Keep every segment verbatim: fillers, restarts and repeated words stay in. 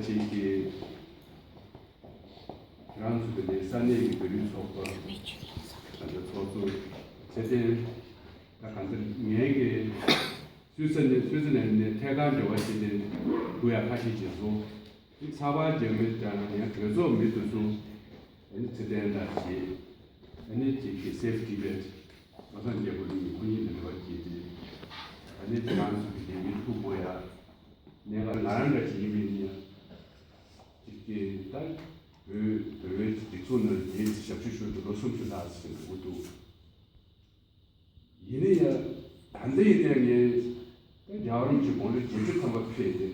ཅིག་གིས་ཁྱེད་རང་ཚོ་གི་ནས་ས་གནས་ཀྱི་བོད་རིགས་ཚོགས་པ་དང་ཚོགས་གཙོ་ཚེ་བརྟན། ད་གང་ལྟར་ངའི་གི་སུད་སི་ནས་སུད་སི་ལན་ནས་ཐད་ཀར་འབྲེལ་བ་བྱས་ཏེ་དགོས་ཡ་ཁ་ཤས་ཀྱིས་བཟོ། ཚགས་པར་རྒྱག་མི་དང་ཡང་གྲོས་ཚོགས་མི་དེ་ཚོ་ཨ་ནི་ཚེ་བརྟན་དང་བྱས། ཨ་ནི་ཅིག་གི་Save Tibet། བློ་བཟང་རྒྱལ་པོ་ལགས་ཁོ་གཉིས་ལ་འབྲེལ་བ་བྱས་ཏེ། ཨ་ནི་ཁྱེད་རང་ཚོ་གི་ལས་འགུལ་ཕུགས་པོ་ཡ། གནད་འགག་ང་རང་འདྲ་ཅིག་ཡིན་པ་ཡིན་ཡང་། ཅིག་གི་ད་བོད་བོད་པའི་སྒྲིག་འཛུགས་ནང་ལ་ངས་ཞབས་ཞུ་ཞུ་དུས་ལོ་སུམ་ཅུ་ལྷག་ཙམ་འགྲོ་གི་འདུག་ཡིན་ན་ཡང་། ད་ལྟ་ཡིན་ནའི་ངས་རྒྱལ་བ་རིན་པོ་ཆེ་དགུང་ལོ་བརྒྱད་ཅུ་ཐམ་པ་ཕེབས་ཏེ།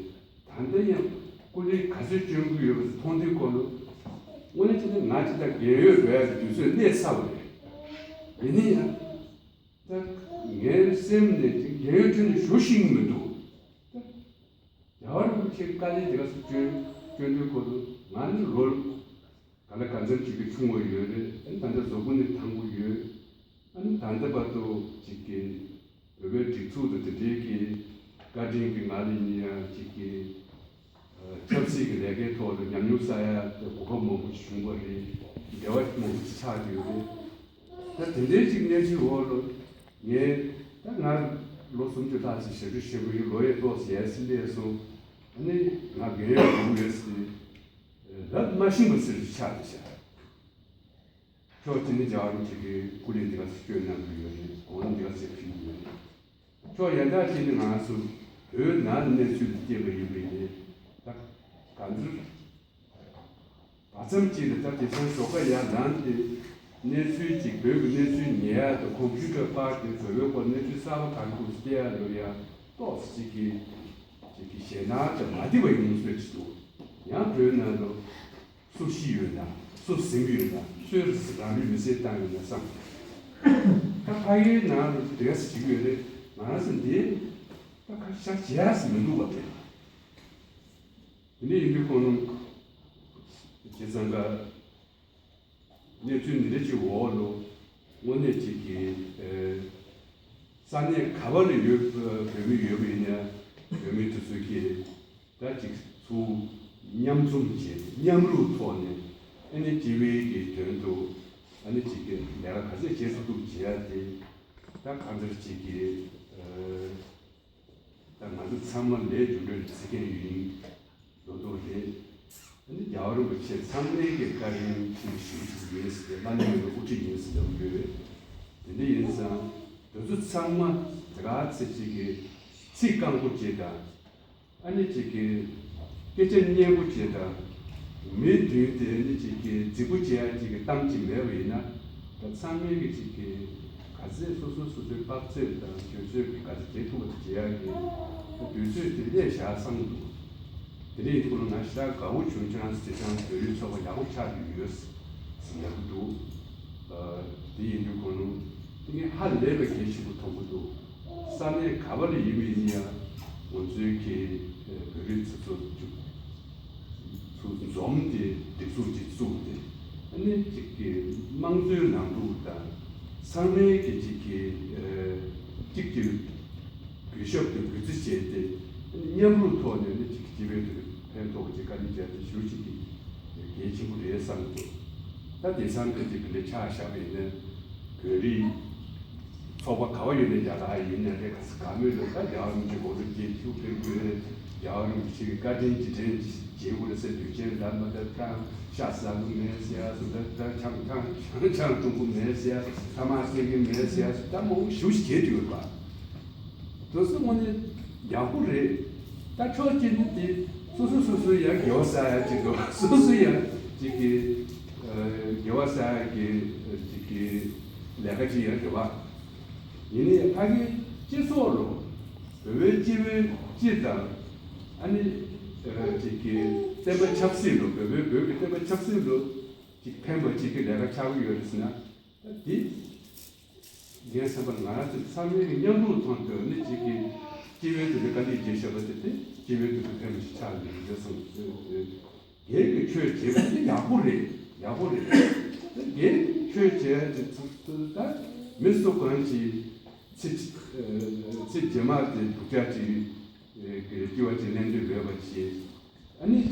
ད་ལྟ་ཡང་སྐུ་ལས་ག་ཚོད་བསྐྱོན་གྱི་ཡོད་པ་མཐོང་དུས་ཁོ་ལོ། དངོས་གནས་བྱས་ན་ང་ཅིག་ད་རྒས་ཡོལ་འགྲོ་ཡ་གི་དུས་ཚོད་སླེབས་ཚར་བ་རེད། ཡིན་ན་ཡང་། ད་ངའི་སེམས་ནས་ཅིག་རྒས་ཡོལ་ཁྲོད་ནས་བཞུགས་ཤེས་ཀྱི་མི་འདུག་རྒྱལ་བ་རིན་པོ་ཆེའི་བཀའ་ལན་དེ་ག་ཚོད་བསྐྱོན་བསྐྱོན་དུས་ཁོ་ལོ། ང་ནི་ལོ་ག་ལ་ག་ཚོད་ཅིག་གི་ཆུང་བ་ཡོད་རེད། ཨ་ནི་ད་ལྟ་གཟུགས་པོ་ནི་ཐང་པོ་ཡོད། ཨ་ནི་ད་ལྟ་བར་དུ་ཅིག་གི་བོད་པའི་སྒྲིག་འཛུགས་དང་དེ་འབྲེལ་གྱི་བཀའ་དྲིན་གྱིས་ང་ལ་ཡིན་ཡང་ཅིག་གི་ཆབ་སྲིད་ཀྱི་ལས་ཀའི་ཐོག་ལ་ཉམས་མྱོང་བསགས་ཡ་དེ་གོ་སྐབས་མང་པོ་ཞིག་བྱུང་བ་རེད། འབྲེལ་བ་མང་པོ་ཞིག་ཆགས་ཡོད་རེད། ད་དེ་འདྲའི་ཅིག་གནས་ཚུལ་འོག་ལ་ངས་ད་ང་ལོ་སུམ་ཅུ་ལྷག་ཅིག་ཞབས་ཞུ་བྱེད་དགོས་ཡོད། ལོ་ཡས་ཏོག་ཙམ་ཡར་སླེབས་སོང་། ཨ་ནི་ང་རྒས་ཡོལ་འགྲོ་གི་ཡོད་ཟེར་ལབ་མ་ཤེས་པ་ཟེར་ཆགས་བསྡད་ཤག་ཕྱོགས་གཅིག་ནས་རྒྱལ་བ་རིན་པོ་ཆེ་གིས་སྐུ་ལས་འདི་ག་ཚོད་བསྐྱོན་གནང་གི་ཡོད་རེད། དགུང་ལོ་འདི་ག་ཚོད་ཕེབས་ཀྱི་ཡོད་རེད། ཕྱོགས་གཞན་དག་ཅིག་ནས་ང་ཚོ་བོད་ནང་གནས་ཚུལ་འདི་བལྟས་པ་ཡིན་པས་ནི། ད་གང་ལྟར་བར་མཚམས་གཅིག་ལ་ད་དེང་སང་ཞོགས་ཀ་ཡར་ལངས་ཏེ་གནས་ཚུལ་ཅིག་བོད་ཀྱི་གནས་ཚུལ་ཉན་ཡ་དང་ཀོམ་ཕིའུ་ཊར་སྤར་ཏེ་བོད་པའི་སྐོར་གནས་ཚུལ་གསར་པ་ག་རེ་འདུག་བལྟ་ཡ་ལ་ཡ་ཏོག་ཙམ་ཅིག་གི་ཅིག་གི་ཞེད་སྣང་དང་མ་བདེ་བ་ཡོང་སྲོལ་ཅིག་འདུག་ཡང་བོད་ནང་ལ་སུ་ཤི་ཡོད་ན། སུ་ཟིན་གྱི་ཡོད་ན། སུས་རང་ལུས་མེར་སྲེག་བཏང་ཡོད་ན་བསམ། ད་ཕ་གིའི་ནང་ལ་དེ་ག་ཟེར་གྱི་ཡོད་རེད། ང་རང་ཚོ་འདི་ད་ཁ་ཤས་བྱས་ཟིན་མི་འདུག་བ་དེ། དེ་འདྲ་ཡིན་དུས་ཁོང་རྣམས་བྱས་ཙང་ཀ་གནས་ཚུལ་འདི་འདྲ་ཅིག་འོག་ལ་དངོས་གནས་ཅིག་གི་ས་གནས་ག་བ་ལ་ཡོད་བོད་མི་ཡོད་པ་ཡིན་ན་བོད་མི་དེ་ཚོ་གིས། ད་ཅིག་ཚུར་མཉམ་འཛོམས་བྱས་ཏེ་མཉམ་རུབ་ཐོག་ནས་ཨ་ནི་སྤྱི་བའི་གི་དོན་དུ་ཨ་ནི་ཅིག་གི་ལས་ཀ་ག་ཚད་བྱེད་ཐུབ་ཐུབ་བྱེད་ཡ་དེ། ད་གང་ལྟར་ཅིག་གི་ཨ་ད་ང་ཚོ་ཚང་མ་ལས་རྒྱུ་འབྲས་ལ་བརྩི་མཁན་ཡིན་ལོ་ཏོག་རེད། ཨ་ནི་རྒྱལ་བ་རིན་པོ་ཆེ་ཚང་མས་ཀྱི་བཀའ་དྲིན་ཆེན་པོ་ཞེ་པོ་ཞིག་ཡོད་ཟེར་ཏེ་བླ་ན་མེད་པའི་དབུ་ཁྲིད་ཡིན་ཟེར་ལབ་ཡོད། དེ་འདྲ་ཡིན་ཙང་དེ་ཚོ་ཚང་མ་དེ་ག་ཚེ་གཅིག་གི་ཚིག་རྐང་པོ་གཅིག་དང་། ཨ་ནི་གཅིག་གི་སྐད་ཆ་སྙན་པོ་གཅིག་དང་། མི་བདུན་དེ་ཨ་ནི་གཅིག་གི་རྫིག་པོ་བྱེད་ཡ་གཅིག་གི་གཏམ་གཅིག་མེད་པ་ཡིན་ན། ད་ཚང་མས་ཀྱི་གཅིག་གི་ག་ཚད་སོ་སོ་སོ་སོའི་དཔག་ཚོད་དང་དུས་ཚོད་ཀྱི་ག་ཚད་བྱེད་ཐུབ་པ་དེ་བྱེད་ཡ་གི་དུས་ཚོད་དེ་སླེབས་བཞག་བསམ་གྱི་འདུག་དེ་འདྲ་ཡིན་དུས་ང་ཞེ་དྲག་དགའ་བོ་བྱུང་། ཁྱེད་རང་ཚོ་དེ་སང་བོད་རིགས་ཚོགས་པ་ཡག་པོ་ཆགས་ཀྱི་ཡོད་ཟེར་ལབ་ཀྱི་འདུག་ཨ་དེ་ཡིན་དུས་ཁོང་ལུང་དེ་ངས་ཧ་ལས་པའི་གལ་ཆེན་པོ་མཐོང་གི་འདུག་ས་གནས་ག་བ་ལ་ཡིན་པ་ཡིན་ཡང་ང་ཚོའི་གི་བོད་རིགས་ཚོ་ཚོ་ཚུར་འཛོམས་ཏེ་སྒྲིག་འཛུགས་ཅིག་བཙུགས་ཏེ། ཨ་ནི་གཅིག་གི་དམངས་གཙོའི་ལམ་ལུགས་དང་ཚང་མའི་གི་གཅིག་གི་ཨ་གཅིག་གི་གུས་ཞབས་དང་གུས་བརྩི་བྱས་ཏེ། ཨ་ནི་མཉམ་རུབ་ཐོག་ནས་ནི་གཅིག་གི་སྤྱི་པའི་དོན་ཕན་ཐོགས་ཀྱི་བཀའ་དྲིན་བསྐྱངས་ཏེ་ཞུ་གཅིག་གི་གལ་ཆེན་པོ་རེད་བསམ་གྱི་འདུག་ད་དེང་སང་གི་གཅིག་གི་ལས་ཆ་བཞག་པ་ཡིན་ན་བོད་རིགས་ཚོགས་པ་ག་བ་ཡོད་ནའི་རྒྱ་གར་ཡིན་ནའི་རེད། ག་ས་ག་མོས་ལ་ད་རྒྱལ་བ་རིན་པོ་ཆེ་དགུང་ལོ་བརྒྱད་ཅུ་ཕེབས་དགོས། རྒྱལ་བ་རིན་པོ་ཆེ་གི་བཀའ་དྲིན་རྗེས་དྲན་བྱེད་དགོས་རེད་ཟེར། དུས་ཆེན་འདྲ་མི་འདྲ་བཏང་། ཤ་ཟ་གི་མེད་ཟེར་ཡ་སུ་འདྲ་འདྲ། ཆང་ཆང་ཆང་ཆང་འཐུང་གི་མེད་ཟེར་ཡ། ཐ་མག་བསྲེག་གི་མེད་ཟེར་ཡ་སུ་ད་མང་པོ་ཞེ་པོ་ཞིག་བྱས་ཡོད་པ། དེ་ཚོ་དངོས་གནས་ཡག་པོ་རེད། ད་ཕྱོགས་གཅིག་ནས་དེ་སོ་སོ་སོ་སོའི་ཡང་དགེ་བ་བསགས་ཡ་གཅིག་འདུག་སོ་སོའི་ཡང་གཅིག་གི་ཨ་དགེ་བ་བསགས་ཡ་གི་གཅིག་གི་ལས་ཀ་གཅིག་ཡང་རེད་བ། ཡིན་ནའི་ཕ་གིའི་སྤྱི་ཚོགས་ལ་བོད་པའི་སྤྱི་པའི་སྤྱི་དང་། ཨ་ནི་ཨ་གཅིག་གི་བསྟན་པ་ཆབ་སྲིད་ལ། བོད་པའི་བོད་ཀྱི་བསྟན་པ་ཆབ་སྲིད་ལ་གཅིག་ཕན་པ་གཅིག་གི་ལས་ཀ་ཆགས་ཀྱི་ཡོད་རེད་ཟེར་ན། ད་དེ་ངའི་བསམ་པར་ང་རང་ཚོ་ཚང་མའི་མཉམ་རུབ་ཐོག་ཏུ་ནི་གཅིག་གིས་སྤྱི་པའི་དོན་དུ་བཀའ་དྲིན་རྗེས་བཞག་པ་དེ་དེ་སྤྱི་པའི་དོན་དུ་ཕན་པ་ཞིག་ཆགས་ཡོད་རེད་བསམ་གྱི་ཡོད། སྒེར་གྱི་ཆོས་བྱེད་པ་དེ་ཡག་པོ་རེད། ཡག་པོ་རེད། ད་སྒེར་གྱི་ཆོས་བྱེད་ཡ་དེ་ཚོ་ད་མི་སུ་གང་གིས་ཚེ་ཚེ་རྗེས་མ་དེ་སྡུག་ཅག་ཅིག་གི་སྐྱེ་བ་ཅིག་ལེན་འདོད་མེད་པ་བྱེད། ཨ་ནི།